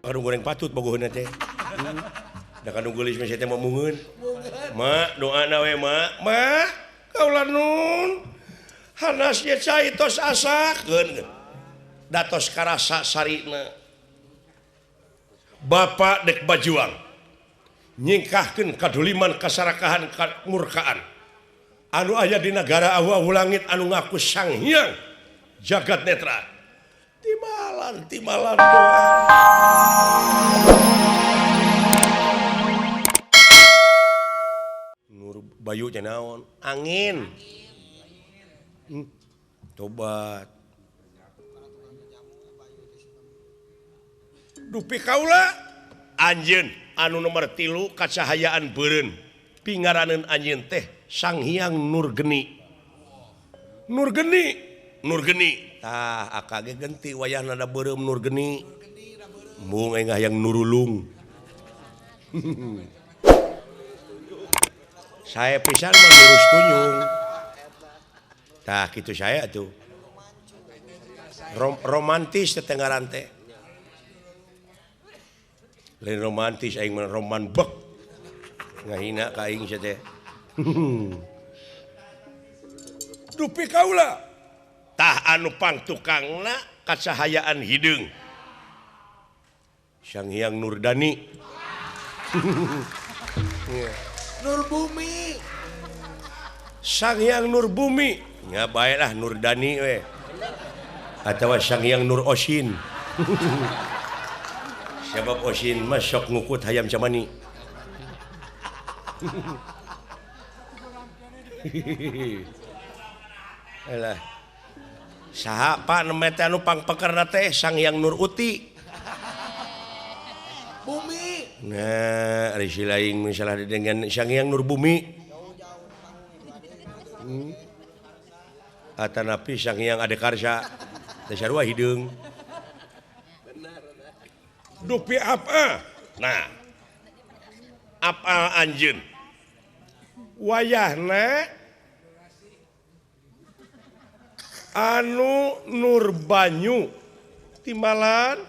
Kanu goreng patut bogoheunna teh. Da kanu geulis mah teh momungeun. Ma doana we ma. Ma kaula nun. Hanas ye cai tos asakeun. Datos karasa sarina. Bapak dek bajuang nyingkahkeun kaduliman kasarakahan kamurkaan anu aya di negara awu-awu langit anu ngaku Sang Hyang Jagat Netra. Timalan timalan doa. Nur Bayu teh naon? Angin. Tobat. Dupi kaula anjeun anu nomor 3 kacahayaan beureun pingaraneun anjeun teh Sang Hyang Nur Geni. Nur Geni, Nur Geni. Tah akage genti wayahna da beureum Nur Geni. Mung aing hayang nurulung. Saya pisan mah lurus tunyung. Tah kitu saya atuh. Romantis teh ngaran teh. Lain romantis aing mah roman bek. Ngahina ka aing sia teh. Dupi kaula tah anu pangtukangna kacahayaan hideung. Sang Hyang Nurdani. Nur Bumi. Sang Hyang Nur Bumi. Nya bae lah Nurdani we. Atawa Sang Hyang Nur Osin. Sebab Osin mah sok ngukut hayam camani. Alah. Saha Pak nu teh anu pangpekerna teh Sang Hyang Nur Uti. Bumi. Nah, ari si lain misalnya dengan Sang Hyang Nur Bumi. Atanapi Sang Hyang Ade Karsa. Teh sarua hideung. Dupi apa? Nah. Apal anjeun. Wayahna anu Nur Banyu timbalan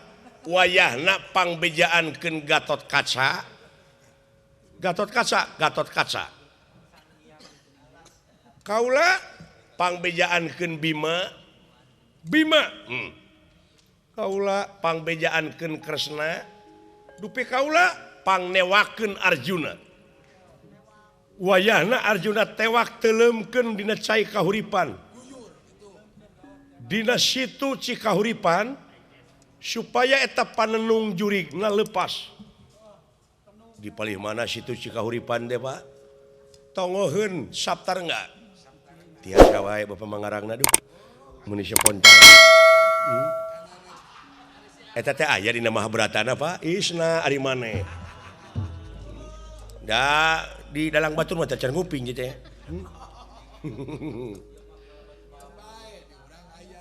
wayahna pangbejaankeun Gatot Kaca. Gatot Kaca, Gatot Kaca. Kaula pangbejaankeun Bima. Bima. Kaula pangbejaankeun Kresna. Dupi kaula pangnewakeun Arjuna. Wayahna Arjuna tewak teuleumkeun dina cai kahuripan. Dina situ Cikahuripan supaya eta panenung jurigna lepas. Di palih mana situ Cikahuripan teh Pak? Tongoheun Saptarengga. Tiasa wae Bapak mangarangna duh. Mun spontan. Eta teh aya dina Mahabharatana Pak. Isna ari maneh. Da di dalang batur mah can nguping gitu teh.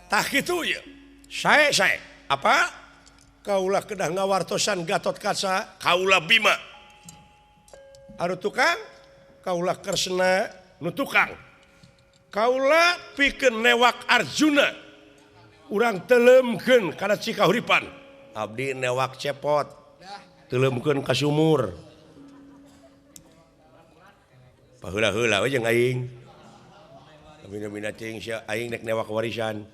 Tah kitu ye. Sae sae. Apa? Kaula kedah ngawartosan Gatot Kaca, kaula Bima. Anu tukang, kaula Kresna nu tukang. Kaula pikeun newak Arjuna. Urang teuleumkeun kana Cikahuripan. Abdi newak cepot. Teuleumkeun ka sumur. Paheula-heula we jeung aing. Bina-bina teuing sia aing nek newak warisan.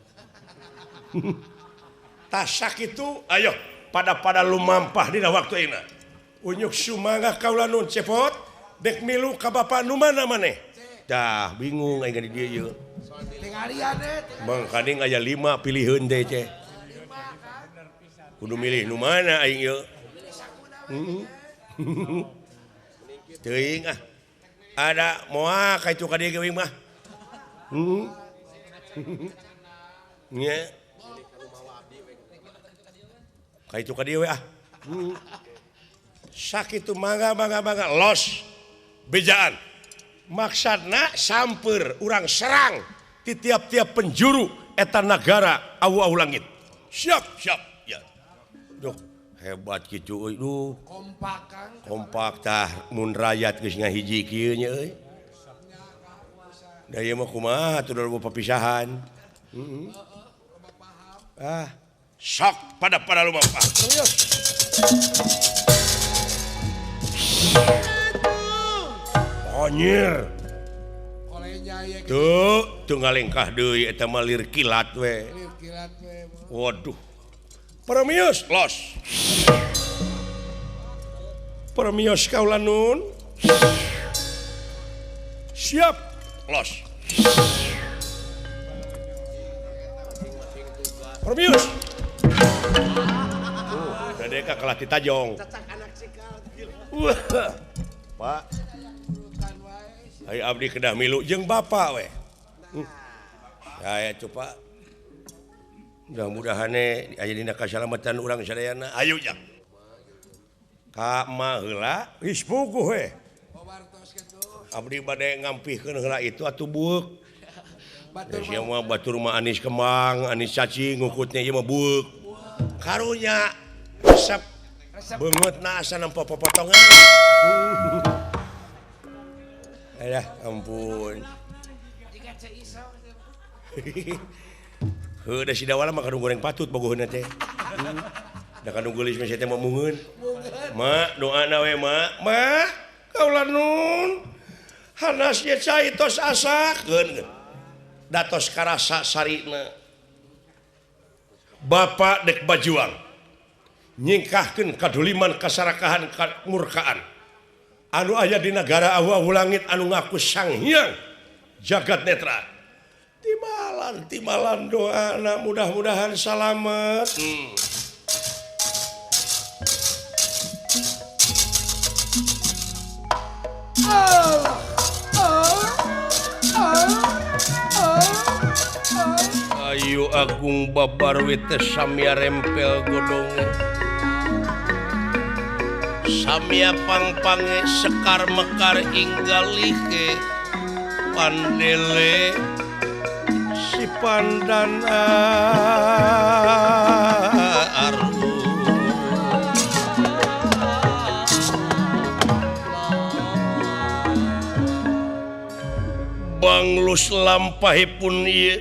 Tah sakitu ayo pada-pada lumampah dina waktu ayeuna. Unyuk sumangga kaula nun cepot dek milu ka bapa nu mana maneh. Tah bingung aing di dieu ieu. Mangkaning aya 5 piliheun teh ceh. Kudu milih nu mana aing ieu. Teuing ah. Ada moal ka itu ka dieu ge mah. Nya. Ka itu ka dieu we ah. Sakitu mangga mangga mangga los bejaan. Maksudna samper urang serang di tiap-tiap penjuru eta nagara awu-awu langit. Siap, siap. Ya. Duh, hebat kitu euy duh. Kompak Kang. Kompak tah mun rakyat geus ngahiji kieu nya euy. Da ieu mah kumaha atuh da papisahan. Heeh. Ah, sok pada lumampah. Serius. Anjir. Tuh, tuh ngalengkah deui eta mah lir kilat we. Lir kilat we. Waduh. Permios los. Permios kaula nun. Siap, los. Permios. Tuh, dadeka kalah ditajong. Wah. Pak. Ayo abdi kedah milu jeung bapak we. Saya coba. Mudah-mudahan aya dina kasalamatan urang sadayana. Ayo jang. Ka ma heula geus puguh we. Abdi bade ngampihkeun heula itu atuh bueuk. Batur mah batur mah anis kembang, anis cacing ngukutnya ieu mah bueuk. Karunya resep beungeutna asa nempo popotongan. Alah ampun. Heuh da si Dawala mah kandung goreng patut bogoheunna teh. Da kandung geulis mah teh mah mungeun. Ma doana we ma. Ma kaula nun. Hanas ye cai tos asakeun. Da tos karasa sarina. Bapak dek bajuang. Nyingkahkeun kaduliman kasarakahan kamurkaan. Anu aya di negara awu-awu langit anu ngaku Sang Hyang Jagat Netra. Timalan timalan doana mudah-mudahan salamet. Ayu Agung Babarwi teh samia rempel godong. Samia pangpange sekar mekar inggalike pandele si pandan arum. Banglus lampahipun ieu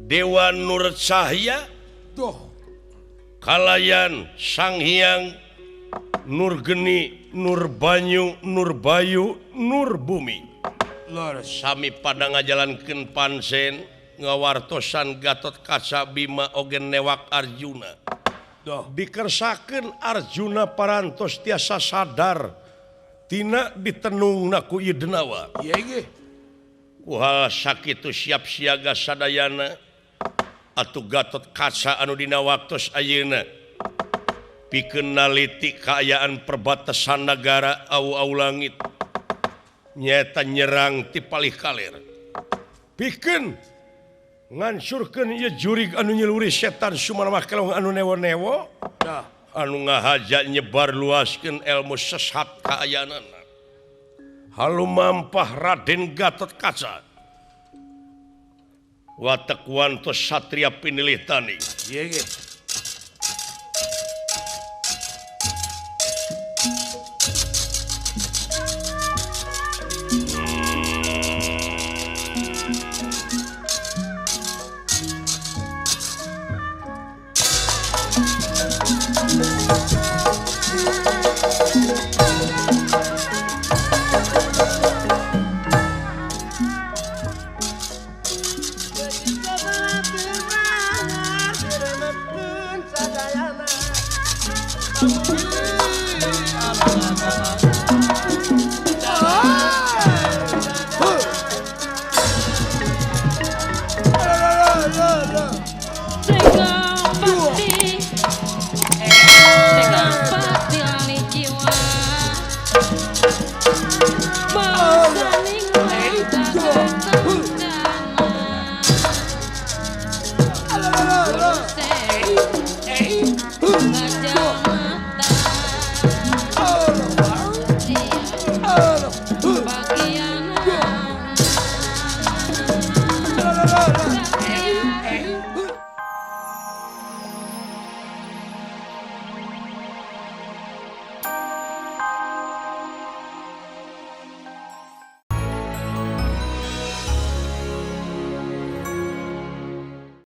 Dewa Nur Cahya kalayan Sang Hyang Nur Geni, Nur Banyu, Nur Bayu, Nur Bumi. Sami pada ngajalankeun pansen ngawartosan Gatot Kaca Bima oge newak Arjuna. Dikersakeun Arjuna parantos tiasa sadar tina ditenungna ku ieu denawa. Ku hal sakitu siap siaga sadayana atuh Gatot Kaca anu dina waktos ayeuna pikeun naliti kaayaan perbatasan negara awu-awu langit nyaeta nyerang ti palih kaler pikeun ngansurkeun ieu jurig anu nyeluri setan Sumarmah Kelong anu newo-newo anu ngahaja nyebar luaskeun ilmu sesat kaayaanana. Halumampah Raden Gatot Kaca watek wantos satria pinilih tani.